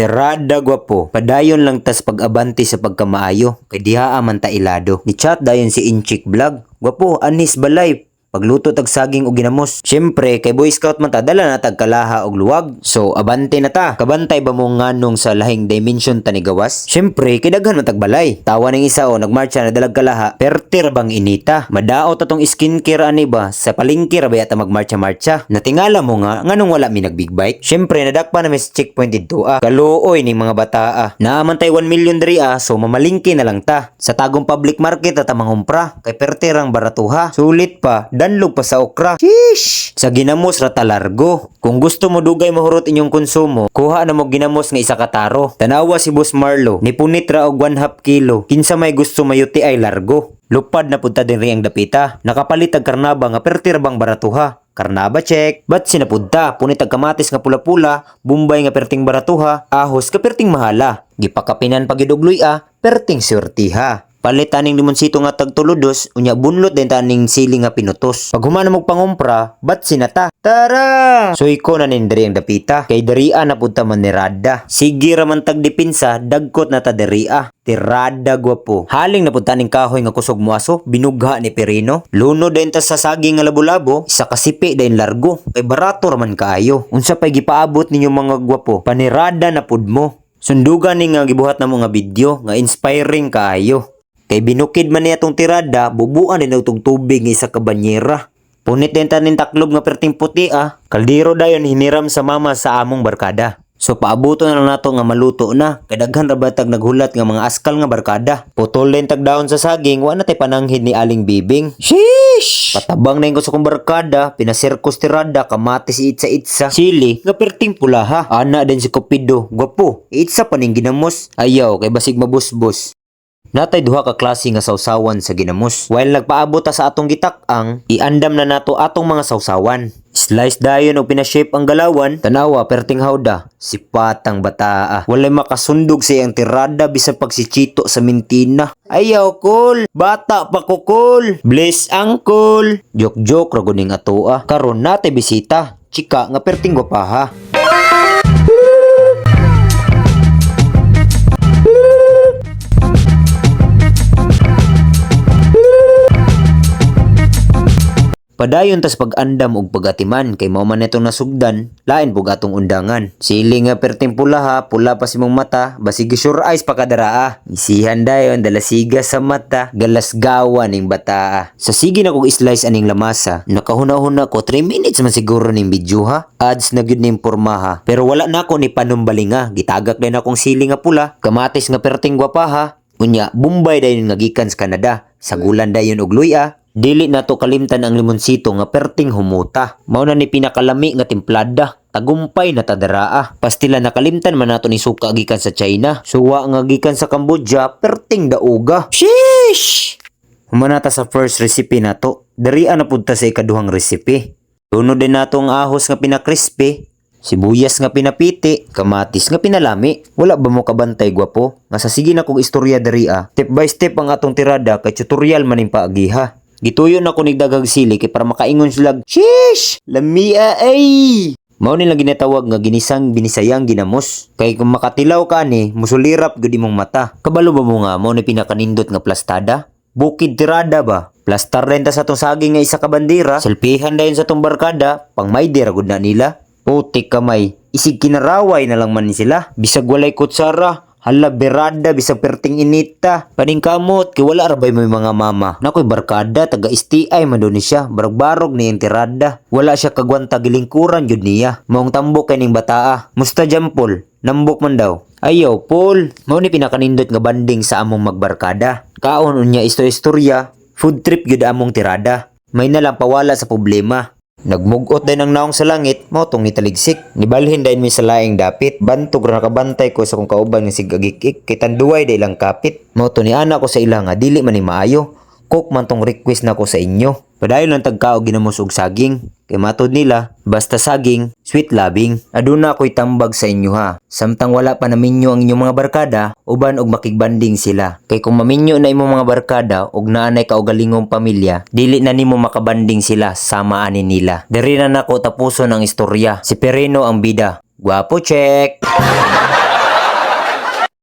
Tirada, gwapo. Padayon lang tas pag-abante sa pagkamaayo. Kay diha man ta ilado. Ni chat dayon si Inchik Vlog. "Gwapo, anhis balay. Pagluto tag saging og ginamos." Syempre, kay Boy Scout man ta, dala na tag kalaha og luwag. So, abante na ta. Kabantay ba mo nganong sa lahing dimension ta ni gawas? Syempre, kay daghan man tag balay. Tawa ning isa o, nagmarcha na dalag kalaha. Pertir bang inita? Madaot atong skincare ani ba? Sa palengke ra ba yata magmarcha-marcha? Natingala mo nga, nganong wala mi nag big bike? Syempre, nadakpa na mi sa checkpoint didto ah. Kaluoy ning mga bata ah. Naa man tay 1 million diri ah, so mamalingki na lang ta. Sa Tagum Public Market ta mangumpra. Kay pertirang baratuha. Sulit pa, danlog pa sa okra. Sheesh! Sa ginamos ra ta largo. Kung gusto mo dugay mahurot inyong konsumo, kuha na mo ginamos nga isa ka taro. Tanawa si Boss Marlo, nipunit ra og 1/2 kilo. Kinsa may gusto mayuti ay largo. Lupad na punta din ang dapita. Nakapalit ang karnaba nga pertir bang baratuha. Karnaba check. Bat sinapunta, punit ang kamatis nga pula-pula, bumbay nga perting baratuha, ahos ka perting mahala. Gipakapinan pagidugloy ah, perting swertiha. Palit aning limonsito nga tagtuludos, unya bunlot din taning sili nga pinutos. Pag humana mo pangumpra, bat sinata. Tara! Suy ko na nin diri ang dapita. Kay diri'a na punta man ni Rada. Sige raman tag dipinsa, dagkot na ta diri'a. Tirada, gwapo. Haling na punta ning kahoy nga kusog muaso, binugha ni Perino. Luno din ta sa saging nga labo-labo, isa kasipi din largo. Kay barato raman kaayo. Unsa pay gipaabot ninyo, mga gwapo? Panirada na pud mo. Sundugan ni nga gibuhat na mo nga video nga inspiring kaayo. Kay binukid man niya tong tirada, bubuan din og tubig nga isa ka banyera. Punit din tanin taklob nga perting puti ah. Kaldero dayon hiniram sa mama sa among barkada. So paabuto na lang nato nga maluto na. Kay daghan ra ba tag naghulat nga mga askal nga barkada. Putol din tag dahon sa saging, wa na tay pananghid ni Aling Bibing. Sheesh! Patabang na ko sa kong barkada, pinasirkos tirada, kamatis itsa-itsa, sili, nga perting pulaha. Ana din si Cupido, gwapo, itsa pa ning ginamos. Ayaw, kay basig mabusbos. Natay duha ka klase nga sawsawan sa ginamos. While nagpaabot ta sa atong gitak-ang, iandam na nato atong mga sawsawan. Slice dayon og pinashape ang galawan, tanawa perting hawda, sipatang bataa. Walay makasundog sa iyang tirada bisan pag si Chito sa Mintina. Ayaw kol, bata pa ko kol. Bless uncle. Joke-joke ra guning atoa. Karon natay bisita, chika nga perting gwapaha. Padayon tas pag-andam og pagatiman kay mao man itong nasugdan, lain pug atong undangan. Sili nga perting pula ha, pula pa si mong mata, basig sure eyes pa kadaraa. Isihan dayon dalasiga sa mata, galasgawa ning bataa. Sa sige na kog slice aning lamasa, nakahuna-huna ko 3 minutes man siguro ning video ha. Ads na gyud ning pormaha. Pero wala na ako ni panumbalinga, gitagak din akong sili nga pula, kamatis nga perting gwapaha. Unya, Bombay dayon nga gikan sa Canada. Sagulan dayon og luya. Dili nato kalimtan ang limonsito nga perting humuta. Mao na ni pinakalami nga timplada. Tagumpay na tadaraa. Pastila nakalimtan man nato ni suka gikan sa China. Suwa nga gikan sa Cambodia, perting dauga. Sheesh! Humanata sa first recipe nato. Diri'a na pud ta sa ikaduhang recipe. Tunod din nato ang ahos nga pinakrispy, sibuyas nga pinapiti, kamatis nga pinalami. Wala ba mo kabantay, gwapo? Nga sa sige na kog istorya diri'a, step by step ang atong tirada kay tutorial man ning paagiha. Gituyo na ko nigdagag sili kay para makaingon sila, "Sheesh! Lamia ay!" Mao nila ginatawag nga ginisang binisayang ginamos. Kay kung makatilaw ka ani, musulirap gud imong mata. Kabalo ba mo nga mao ni pinakanindot nga plastada? Bukid tirada ba? Plastar rin ta sa tong saging nga isa ka bandera. Selfiehan dayon sa tong barkada, pang maydi ra gud na nila. Putik kamay, isig kinaraway na lang man ni sila. Bisag walay kutsara, hala berada bisag perting inita. Paningkamot kay wala ra bay may mga mama. Nakoy barkada taga STI man do ni siya, barog-barog ni ang tirada. Wala siya kagwanta, gilingkuran jud niya. Maong tambok kay ning bataa. Musta Jampol, nambok man daw. Ayaw, Paul. Mao ni pinakanindot nga banding sa among magbarkada. Kaon unya istorya, food trip gyud among tirada. May nalang pawala sa problema. Nagmugot din ang naong sa langit, mao tong nitaligsik. Nibalhin dayon mi sa laing dapit. Bantog ra nakabantay ko sa kong kauban nga sigagikik kay tanduay day lang kapit. Mao to ni ana ko sa ila nga dili man ni maayo. Cook man tong request nako sa inyo. Padayon lang tagkaog ginamos og saging. Kay matod nila, basta saging, sweet loving. Aduna ako'y tambag sa inyo ha. Samtang wala pa naminyo ang inyong mga barkada, uban og makigbanding sila. Kay kung maminyo na imong mga barkada og naanay kaugalingong pamilya, dili na nimo makabanding sila sama ani nila. Diri na nako tapuson ang istorya. Si Perino ang bida. Gwapo check!